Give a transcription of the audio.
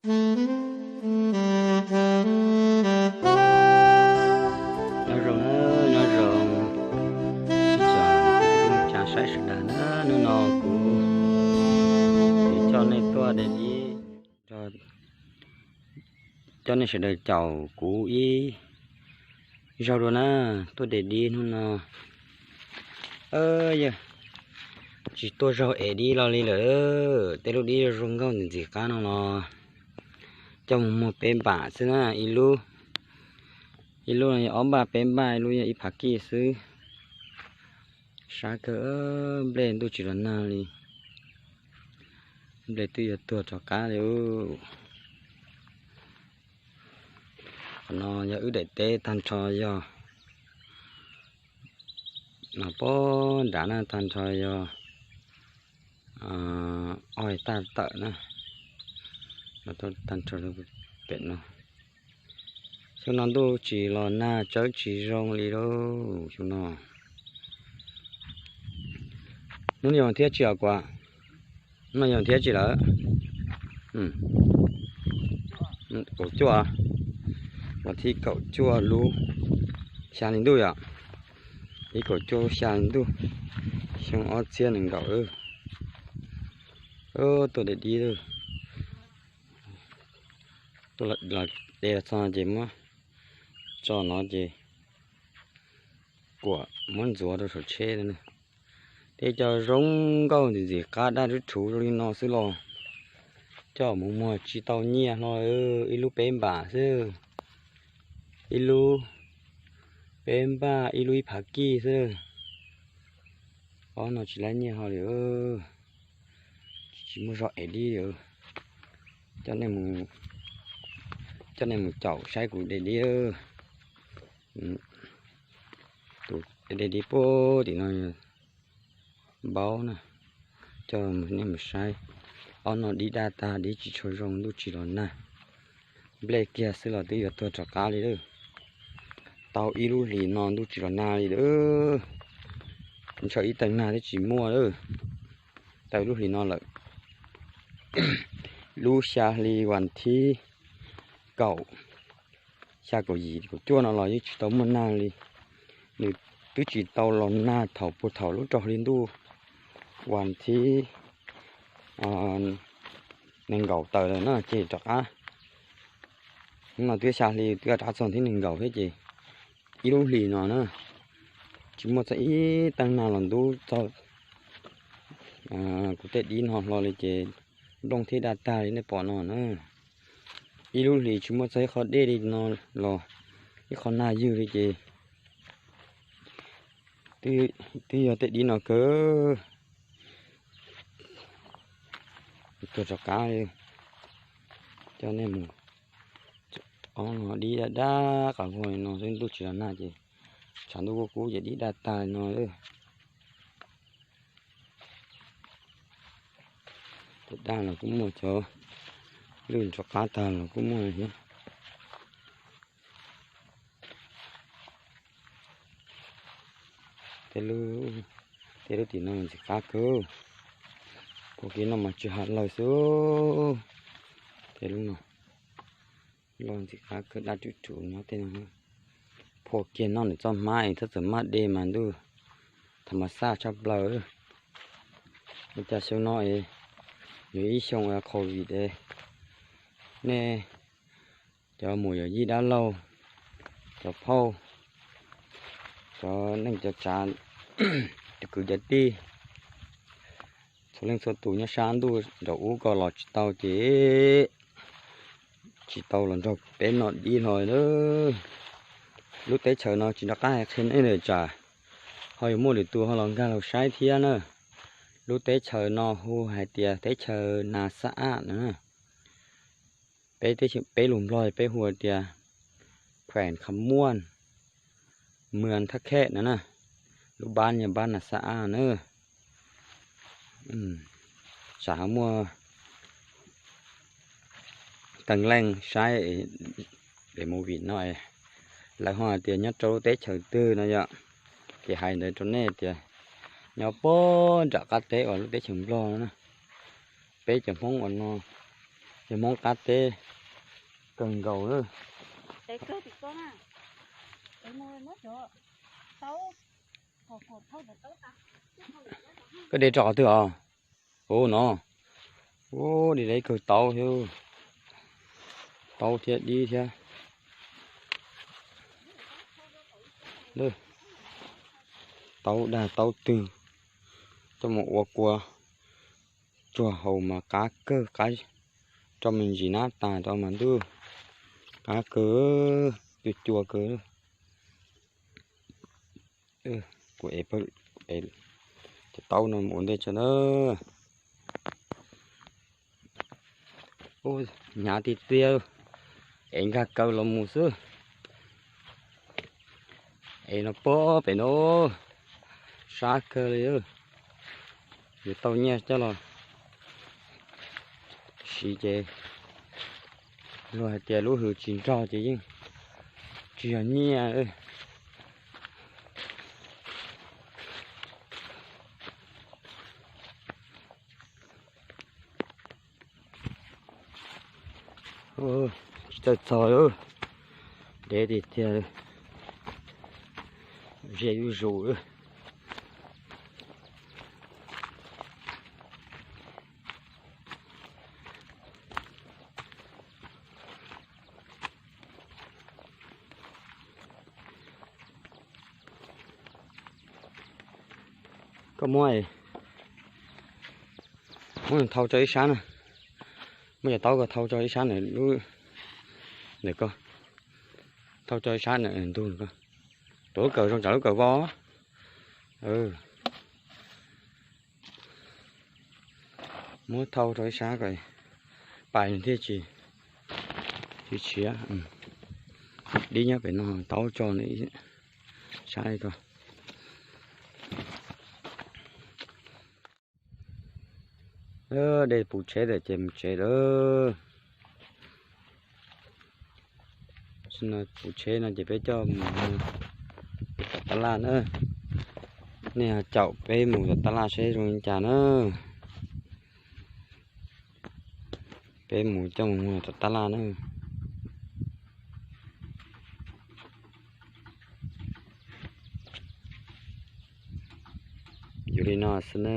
Nyob zoo na, nyob zoo. Ib tsoom tsa saib sawv daws na, hnub no kuv coj nej tuaj de dib, coj nej sawv daws caum kuv ib zaug dua na, tuaj de dib hnub no. Yog tsis tuaj zaug ev dib los li lawm, tej lub dib zoo nkauj ntxim ntxim qab no los coj mus muag peb npam xwb na, ib lub, ib lub yog ob npaj peb npaj, ib lub yog ib phav kij xwb. Sab kawg, nplej ntuj tsis los nag li, nplej twb yuav tuag rov qab li. Qhov no yog wb daim teb tag nrho, yog no pob nrad na, tag nrho yog ob hais taj tawm na, tag nrho pem no. Xyoo no ntuj tsis los nag, tsawb tsis zoo li lauj xyoo no. Hnub no yog thiab tsis os kuv, hnub no yog thiab tsis lawm. Kaum cuaj, vas thib kaum cuaj lub xya hli ntuj yom, ib kaum cuaj lub xya hli ntuj, xyoo ob txhiab nees nkaum. Tuaj de dib, tuaj de los txog ces muab tso no ces kuam muab ntxuav rau saum tsheb na. Tej cov zoo nkauj ntxim ntxim qab daj rhuv rhuv zoo li no xwb los coj mus muag tsis tau nyiaj hlo, ib lub peb npam xwb, ib lub peb npaj, ib lub ib phav kij xwb. Ob no tsis laib nyiaj hlo li, tsis muaj zog ev dib li. Coj nej mus caum saib kuv de dib. Tus de dib puag tim no npaub na, coj nej mus saib. Ob no dib daj tag, dib tsis tshua zoo, ntuj tsis los nag, nplej kiag xwb los twb yuav tuag rov qab li lawm. Tau ib lub hlis no ntuj tsis los nag li lawm, ntshaw ib teev nag twb tsis muaj lawm. Tau ib lub hlis no lawm, lub xya hli vas thib kaum, xya kaum yim kaum cuaj no los yeej tsis tau muaj nag li. Nws twb tsis tau los nag thaum puag thaum lub rau hli ntuj vas thib nees nkaum tawm lawm no ces rov qab. Hnub no twb xya hli twb rov qab txog thib nees nkaum thiab ces ib lub hlis no na tsis muaj txog ib teev nag los ntub txog kuv tej dib no hlo li ces nplooj thiab daj tag li nej pom no na. Ib lub hlis tsis muaj txog ib qho dej li no los ib qho nag ywg li ces twb yog tej dib no kawg. Tuag rov qab li, coj nej mus. Ob no dib daj daj qas vog li no xwb, ntuj tsis los nag ces tshav ntuj kuj kub ces dib daj tag li no lawm. Cov daj los kuj muaj, cov lwj nrov qab tag los kuj muaj thiab. Tej lub tim no ntxim qab kawg, puag kiag no mas tsis hais lawm xwb. Tej lub no loj ntxim qab kawg, daj rhuv rhuv nyob tej no. Puag kiag no nws txoj hmab es txhob txawm maj de mas ntuj, tham mas xaj tshaj plaws. Ua cas xyoo no es yog ib xyoo covid es nej cov muam yawm yij dab laug, cov phauj, cov neej cov tsav, cov kwv cov tij, txhua leej txhua tus nyob sab ntuj nraum ub ko los tsis tau ces tsis tau los nrog peb noj dib hlo lawm. Lub teb chaws no tsis nco qab hais qhia nej lawm tsam ho yuav muaj lwm tus ho los nkag los saib thiab na. Lub teb chaws no hu hais tias teb chaws Nas Xab Aj na. Peb, peb lus Nplog peb hu tias Khuees Kham Muaj, Mws Thaj Khej no na. Lub npab yog npab Nas Xab Aj na. Tsam ho muaj teev leej saib daim movie no, lawv ho hais tias nyob rau lub teb chaws twg no yom. Ces hais ntawd rau nej tias nyob puag nram qab teb uas lub teb chaws Nplog no na. Peb cov Hmoob uas no Ces Hmoob qab teb kawg nkaus lawm. Koj de rau qhov twg os? Ub no. Ub, de de kawg taub thiab. Taub thiab dib thiab. Taub dag taub twg coj mus ua kua tsuag haus mas qab kawg, qab rau me ntsis nab tas rau mas ntuj, qab kawg, cua cua kawg. Kuv ev cov taub no mus ua ntej tso na. Hnyav tiag tiag, ev nkag kaw los mus xwb. Ev no pog pem no, sab kawg li. Yuav tau nyiaj coj los siv ces luag hais tias lub hws tsis nrog ces yeej tsis yog nyiaj. Tsis txawj txog, deb tiag tiag, ziab zuj zus. Koj muab, muab thau tso ib sab na. Muab cov taub ko thau tso ib sab na, lub ntawm ko, thau tso ib sab na, ntug ko. Tuav lub kawm zoo tsam lub kawm vau. Muab thau rau ib sab kom pais nws thiaj tsis, tsis tshiav. Dib nyob pem no, taub tso sab ko. De puv tsheb lawm ces mus tsev lawm. Puv tsheb no ces peb coj mus tom tab laj na. Nej ho caum peb mus tom tab laj seb zoo li cas na. Peb mus coj mus muag tom tab laj na. Yuav li no xwb na.